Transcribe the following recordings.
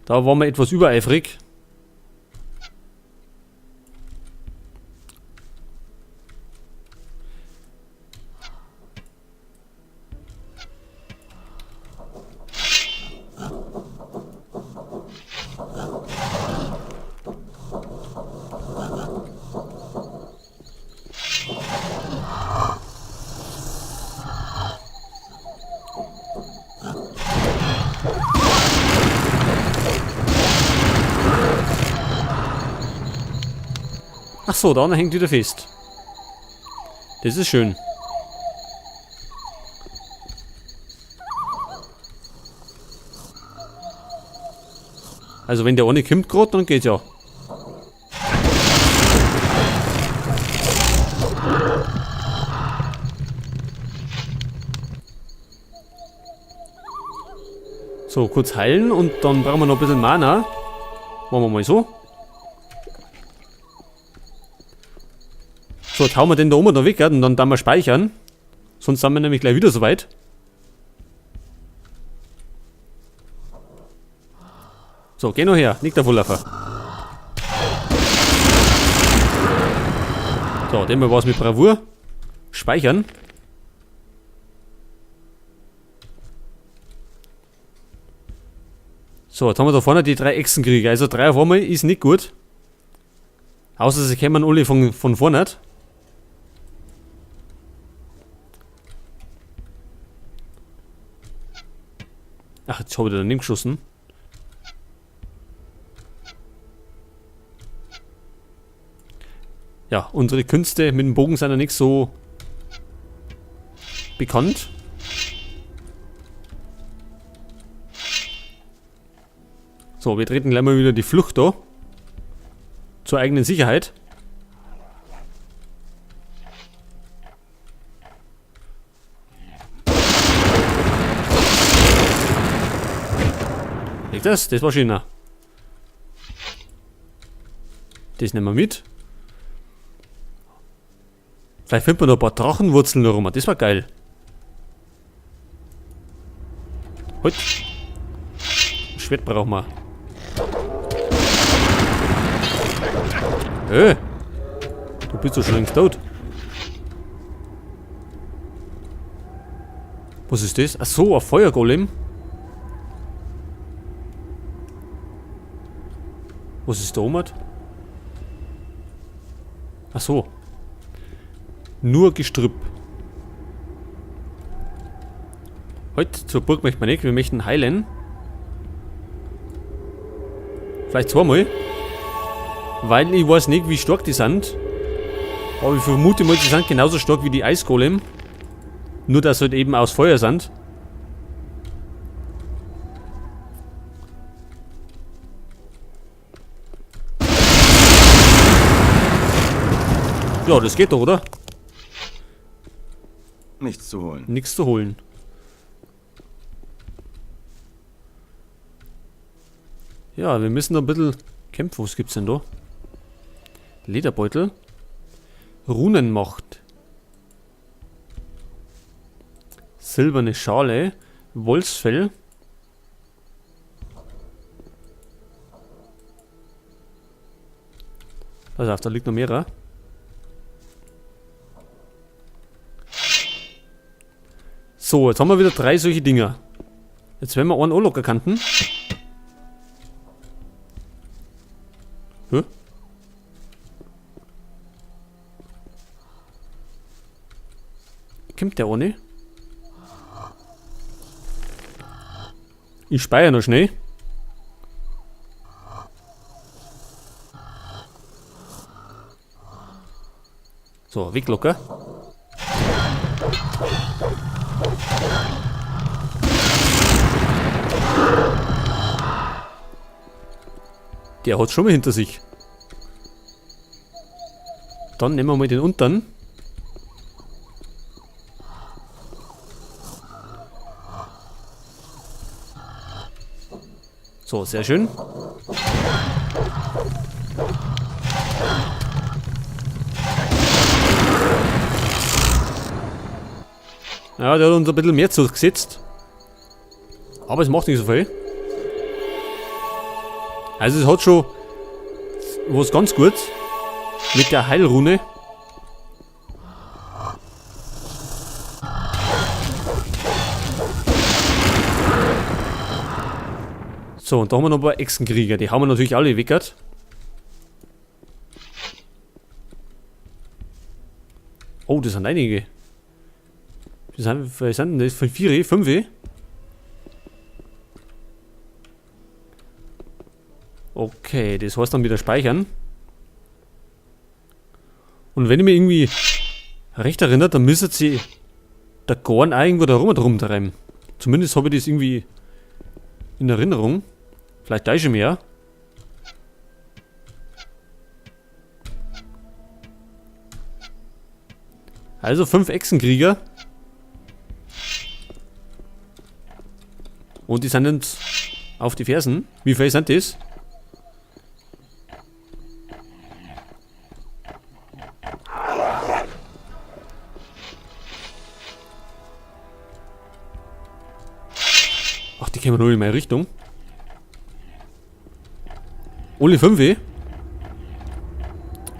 Da waren wir etwas übereifrig. Ach so, der andere hängt wieder fest. Das ist schön. Also wenn der ohne kommt gerade, dann geht's ja. So, kurz heilen und dann brauchen wir noch ein bisschen Mana. Machen wir mal so. So, jetzt hauen wir den da oben noch weg, ja, und dann wir speichern. Sonst sind wir nämlich gleich wieder soweit. So, geh noch her, nicht davon laufen. So, dem war's mit Bravour. Speichern. So, jetzt haben wir da vorne die 3 Echsenkrieger. Also 3 auf einmal ist nicht gut. Außer sie kämen alle von vorne. Ach, jetzt hab ich da daneben geschossen. Ja, unsere Künste mit dem Bogen sind ja nicht so bekannt. So, wir treten gleich mal wieder die Flucht da. Zur eigenen Sicherheit. Liegt das? Das war schöner. Das nehmen wir mit. Vielleicht findet man noch ein paar Drachenwurzeln rum. Das war geil. Halt. Schwert brauchen wir. Hey. Du bist doch schon längst tot. Was ist das? Ach so, ein Feuergolem. Was ist da oben? Ach so. Nur Gestrüpp. Heute zur Burg möchten wir nicht. Wir möchten heilen. Vielleicht zweimal. Weil ich weiß nicht, wie stark die sind. Aber ich vermute mal, die sind genauso stark wie die Eisgolem. Nur, dass sie halt eben aus Feuer sind. Ja, das geht doch, oder? Nichts zu holen. Nichts zu holen. Ja, wir müssen noch ein bisschen kämpfen. Was gibt's denn da? Lederbeutel. Runenmacht. Silberne Schale. Wolfsfell. Pass auf, da liegt noch mehrer. So, jetzt haben wir wieder 3 solche Dinger. Jetzt werden wir einen auch locker kannten. Hä? Kommt der ohne? Ich speichere noch schnell. So, weg locker. Der hat schon mal hinter sich. Dann nehmen wir mal den unteren. So, sehr schön. Ja, der hat uns ein bisschen mehr zugesetzt. Aber es macht nicht so viel. Also es hat schon was ganz gut mit der Heilrune. So, und da haben wir noch ein paar Echsenkrieger. Die haben wir natürlich alle weggert. Oh, das sind einige. Wie sind denn das? 4, 5? Okay, das heißt dann wieder speichern. Und wenn ich mich irgendwie recht erinnere, dann müsste sie der Gorn auch irgendwo da rumtreiben. Zumindest habe ich das irgendwie in Erinnerung. Vielleicht täusche ich mich ja. Also 5 Echsenkrieger. Und die sind uns auf die Fersen. Wie viele sind das? Ach, die kämen nur in meine Richtung. Alle 5? Ich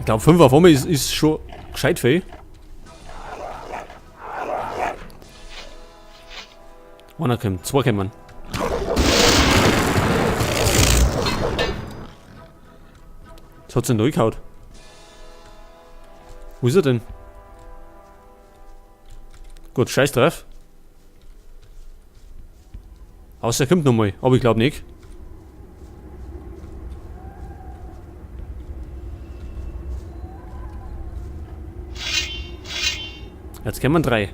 glaub, 5 auf einmal ist schon gescheit viel. Einer kommt, 2 kommen. Jetzt hat's ihn durchgehauen. Wo ist er denn? Gut, scheiß drauf. Außer er kommt nochmal, aber ich glaub nicht. Jetzt kommen 3.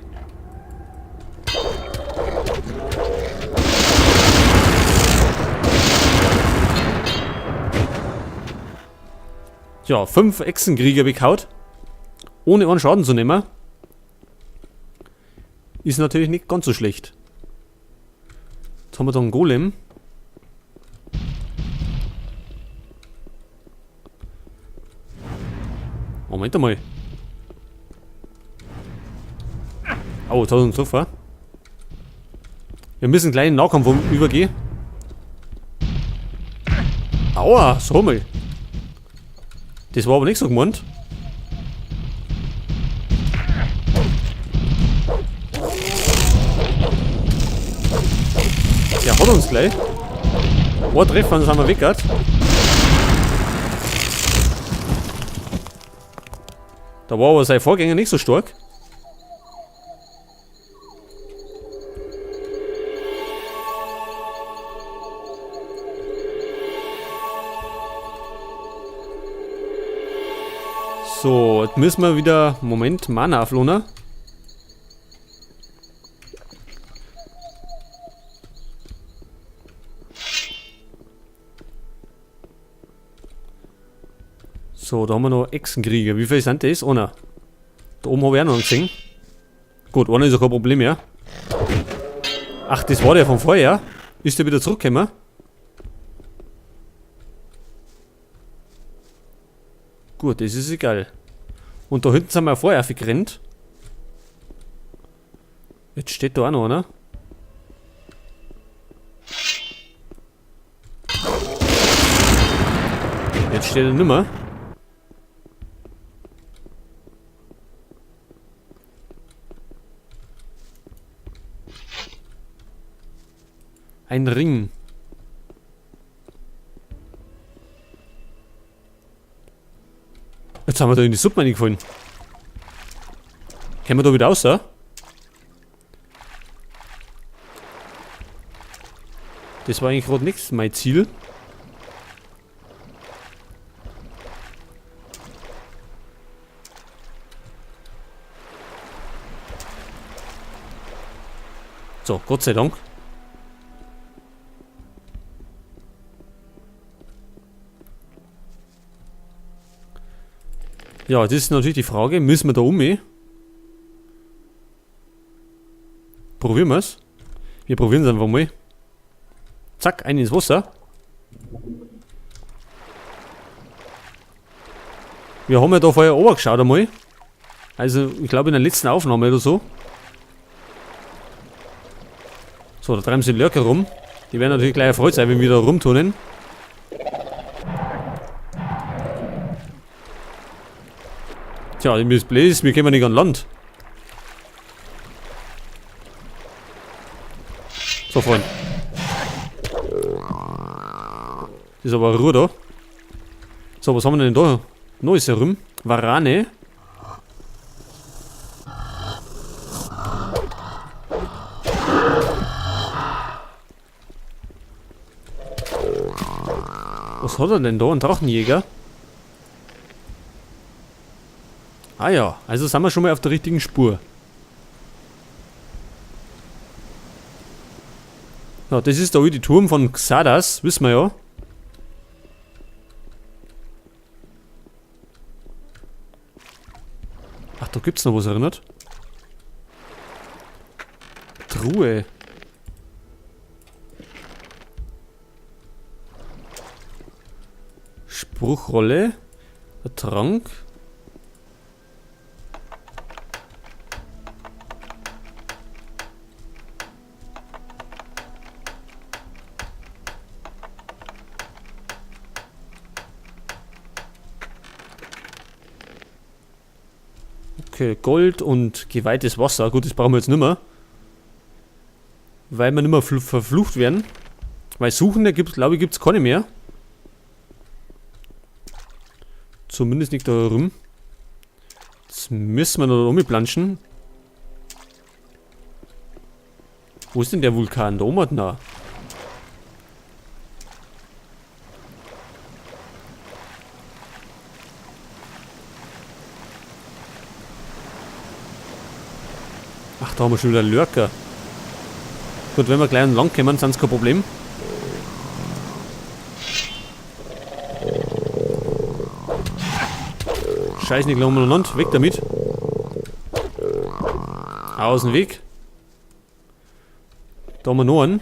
Ja, 5 Echsenkrieger bekaut. Ohne einen Schaden zu nehmen. Ist natürlich nicht ganz so schlecht. Jetzt haben wir da einen Golem. Moment einmal. Au, jetzt hat er uns getroffen. Wir müssen gleich in den Nahkampf übergehen. Aua, so mal. Das war aber nicht so gemeint. Der hat uns gleich. Ein Treffer, dann sind wir weg grad. Da war aber sein Vorgänger nicht so stark. So, jetzt müssen wir wieder... Moment, Mana auflohnen. So, da haben wir noch Echsenkrieger. Wie viele sind das? Einer. Da oben habe ich auch noch einen gesehen. Gut, einer ist ja kein Problem mehr. Ach, das war der von vorher. Ist der wieder zurückgekommen? Gut, das ist egal. Und da hinten sind wir vorher aufgerannt. Jetzt steht da auch noch einer. Jetzt steht er nimmer. Ein Ring. Jetzt haben wir da in die Suppe reingefallen. Können wir da wieder raus, oder? Das war eigentlich gerade nichts, mein Ziel. So, Gott sei Dank. Ja, das ist natürlich die Frage, müssen wir da um? Probieren wir's. Wir probieren's einfach mal. Zack, einen ins Wasser. Wir haben ja da vorher runtergeschaut einmal. Also, ich glaube in der letzten Aufnahme oder so. So, da treiben sie die Lurker rum. Die werden natürlich gleich erfreut sein, wenn wir da rumturnen. Tja, mir ist blöd, wir kommen nicht an Land. So, Freund. Das ist aber Ruhe da. So, was haben wir denn da? Neues herum. Warane. Was hat er denn da? Ein Drachenjäger? Ah ja, also sind wir schon mal auf der richtigen Spur. Ja, das ist der alte Turm von Xardas, wissen wir ja. Ach, da gibt's noch was erinnert. Truhe. Spruchrolle. Ein Trank. Okay, Gold und geweihtes Wasser. Gut, das brauchen wir jetzt nicht mehr. Weil wir nicht mehr verflucht werden. Weil Suchende gibt's, glaube ich, gibt's keine mehr. Zumindest nicht da rum. Jetzt müssen wir noch da rumplanschen. Wo ist denn der Vulkan? Da oben hat na. Ach, da haben wir schon wieder Lurker. Gut, wenn wir gleich an Land kommen, sind's kein Problem. Scheiß nicht umeinander. Weg damit. Aus dem Weg. Da haben wir noch einen.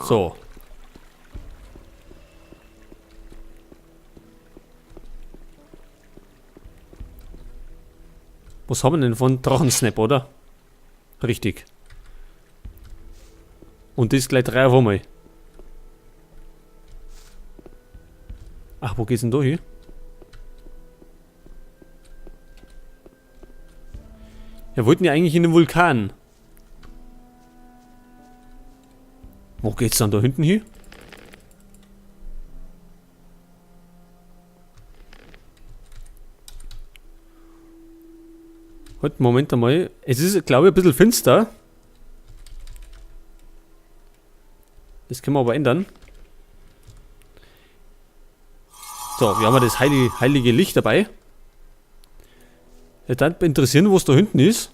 So. Was haben wir denn von Drachensnap, oder? Richtig. Und das gleich 3 auf einmal. Ach, wo geht's denn da hin? Wir wollten ja eigentlich in den Vulkan. Wo geht's dann da hinten hin? Halt, Moment einmal. Es ist, glaube ich, ein bisschen finster. Das können wir aber ändern. So, wir haben ja das heilige Licht dabei. Ja, dann interessieren, was da hinten ist.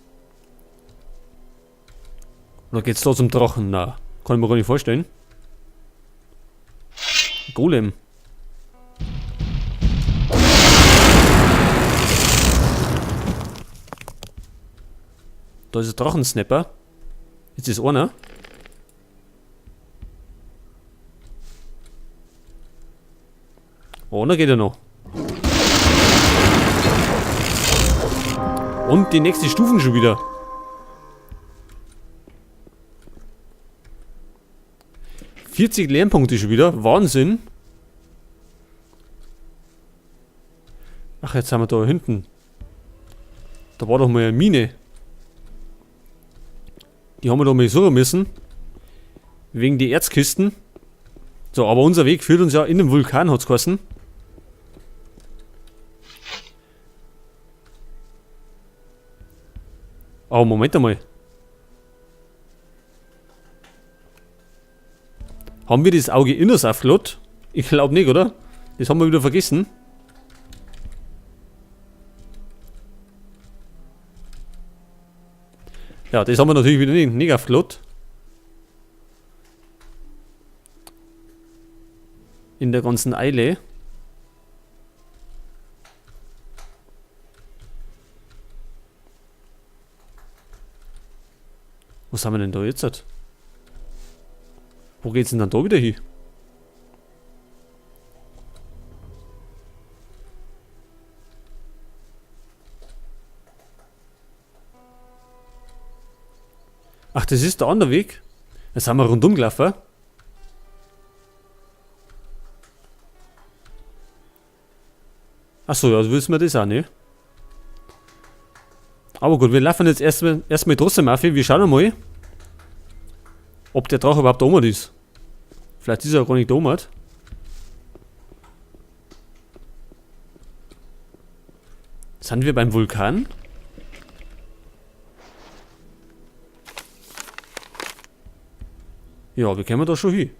Oder geht's da zum Drachen? Na, kann ich mir gar nicht vorstellen. Golem. Da ist ein Drachensnapper. Jetzt ist einer. Oh, einer geht ja noch. Und die nächste Stufen schon wieder. 40 Lernpunkte schon wieder. Wahnsinn. Ach, jetzt sind wir da hinten. Da war doch mal eine Mine. Die haben wir doch mal suchen müssen. Wegen die Erzkisten. So, aber unser Weg führt uns ja in den Vulkan, hat's geheißen. Oh, Moment einmal. Haben wir das Auge Innos aufgeladen? Ich glaub nicht, oder? Das haben wir wieder vergessen. Ja, das haben wir natürlich wieder nicht aufgeladen. In der ganzen Eile. Was haben wir denn da jetzt? Wo geht's denn dann da wieder hin? Ach, das ist der andere Weg. Jetzt sind wir rundum gelaufen. Achso, ja, also wissen wir das auch nicht. Aber gut, wir laufen jetzt erstmal trotzdem auf. Wir schauen mal, ob der Drache überhaupt da oben ist. Vielleicht ist er auch gar nicht da oben. Sind wir beim Vulkan? Ja, wir kommen da schon hin.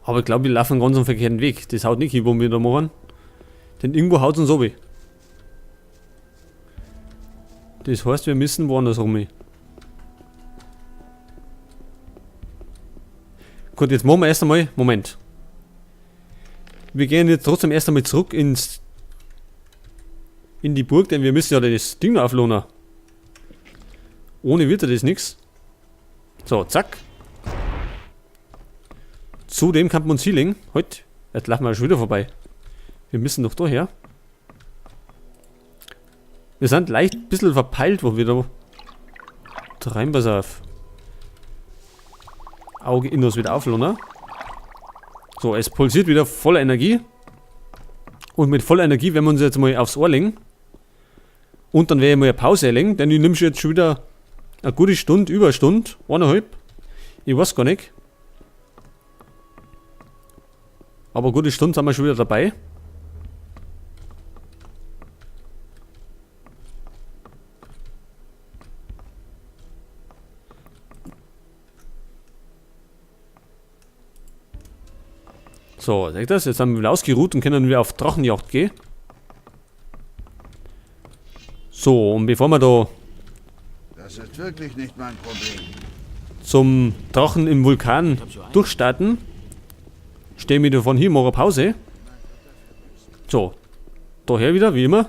Aber ich glaube, wir laufen ganz am verkehrten Weg. Das haut nicht hin, wo wir da machen. Denn irgendwo haut es uns runter. Das heißt, wir müssen woanders rum. Gut, jetzt machen wir erst einmal. Moment. Wir gehen jetzt trotzdem erst einmal zurück in die Burg, denn wir müssen ja das Ding noch auflohnen. Ohne wird ja das nix. So, zack. Zudem kann man uns healing. Heute, jetzt laufen wir schon wieder vorbei. Wir müssen doch da her. Wir sind leicht ein bisschen verpeilt, wo wir da rein, pass auf. Auge Innos wieder auflohnen. So, es pulsiert wieder voller Energie. Und mit voller Energie werden wir uns jetzt mal aufs Ohr legen. Und dann werde ich mal eine Pause legen, denn ich nehme schon jetzt schon wieder eine gute Stunde, über eine Stunde, 1,5. Ich weiß gar nicht. Aber eine gute Stunde sind wir schon wieder dabei. So, seht ihr das? Jetzt haben wir wieder ausgeruht und können wieder auf Drachenjagd gehen. So, und bevor wir da Das ist wirklich nicht mein Problem. zum Drachen im Vulkan durchstarten, stehen wir da von hier, machen eine Pause. So, daher wieder, wie immer.